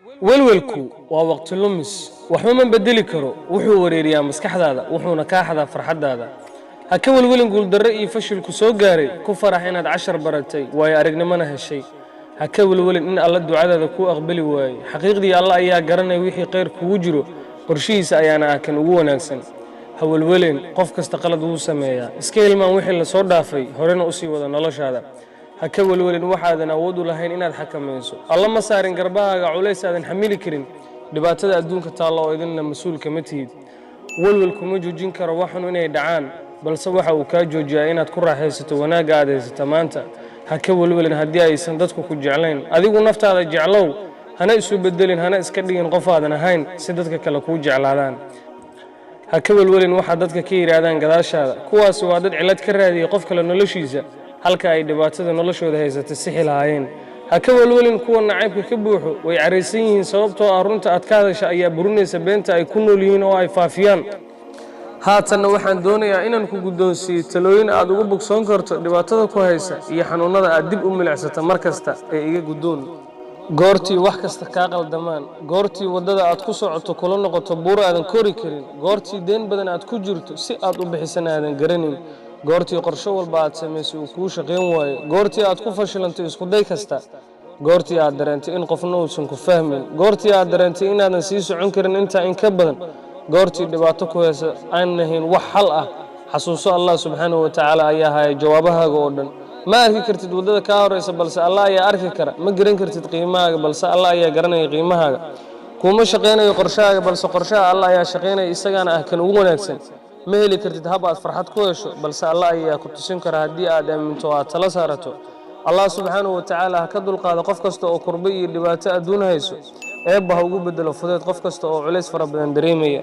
Welwelku waa waqti lumis, waxba ma bedeli karo. Wuxuu wareeriyaa maskaxdaada, wuxuuna kaa xadaa farxaddaada. Ha ka welwelin guuldarro iyo fashilku soo gaaray. Ku farax inaad cashar baratay, waayo aragnimona heshay. Ha ka welwelin in Alla ducadaada kuu aqbali waayey. Xaqiiqdii Alla ayaa garanaya wixii khayr kugu jiro, qorshihiisa ayaana ah kan ugu wanaagsan. Ha welwelin, qof kasta qalad wuu sameeyaa. Iska hilmaan wixii lasoo dhaafay, horena usii wada noloshaada. Ha ka welwelin waxaadan awood u lahayn inaad xakamayso. Alla ma saarin garbahaaga culays aadan xamili karin. Dhibaatada adduunka taalla oo idinna mas-uul kama tihid. Welwel kuma joojin karo waxun inay dhacaan, balse waxa uu kaa joojiyaa inaad ku raaxaysato wanaagga aad haysata maanta. Ha ka welwelin haddii aysan dadku ku jeclayn. Adigu naftaada jeclow, hana isu bedelin, hana iska dhigin qof aadan ahayn si dadka kale kuu jeclaadaan. Ha ka welwelin waxaa dadka ka yidhaahdaan gadaashaada. Kuwaasi waa dad cillad ka raadiyey qof kale noloshiisa, halka ay dhibaatada noloshooda haysata sixi lahaayeen. Ha ka welwelin kuwa nacaybka ka buuxo. Way caraysan yihiin sababtoo ah runta aad ka hadasha ayaa burinaysa beenta ay ku nool yihiin oo ay faafiyaan. Haatanna waxaan doonayaa inaan ku guddoonsiiyo talooyin aad uga bogsoon karto dhibaatada ku haysa iyo xanuunnada aad dib u milicsata mar kasta ee iga guddoon. Goortii wax kasta kaa qaldamaan, goortii waddada aad ku socoto kula noqoto buur aadan kori karin, goortii deen badan aad ku jirto, si aad u bixisan aadan garanin, goortii qorsho walba aad samaysay uu kuu shaqayn waayo, goortii aad ku fashilantay iskuday kasta, goortii aad dareentay in qofna uusan ku fahmin, goortii aad dareentay inaadan sii socon karin intaa in ka badan, goortii dhibaato ku haysa aan ahayn wax xal ah, xasuuso Allah subxaanahu wa tacaala ayaa haya jawaabahaaga oo dhan. Ma arki kartid waddada kaa horeysa, balse Allah ayaa arki kara. Ma garan kartid qiimahaaga, balse Allah ayaa garanaya qiimahaaga. Kuma shaqaynayo qorshahaaga, balse qorshaha Allah ayaa shaqaynaya, isagaana ah kan ugu wanaagsan. Ma heli kartid hab aad farxad ku hesho, balse Allah ayaa ku tusin kara haddii aad aaminto oo aad tala saarato. Allah subxaanahu wa tacaala ha ka dulqaado qof kasta oo kurbo iyo dhibaato adduun hayso. Eebba ha ugu bedelo fudeed qof kasta oo culays fara badan dareemaya.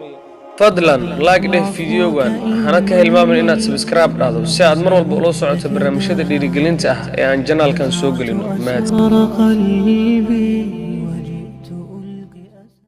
Fadlan like dheh fideogan, hana ka hilmaamin inaad subscribe dhahdo si aad mar walba ula socoto barnaamijyada dhiirigelinta ah ee aan channelkan soo gelino. Mahadsan. أسرار قلبي.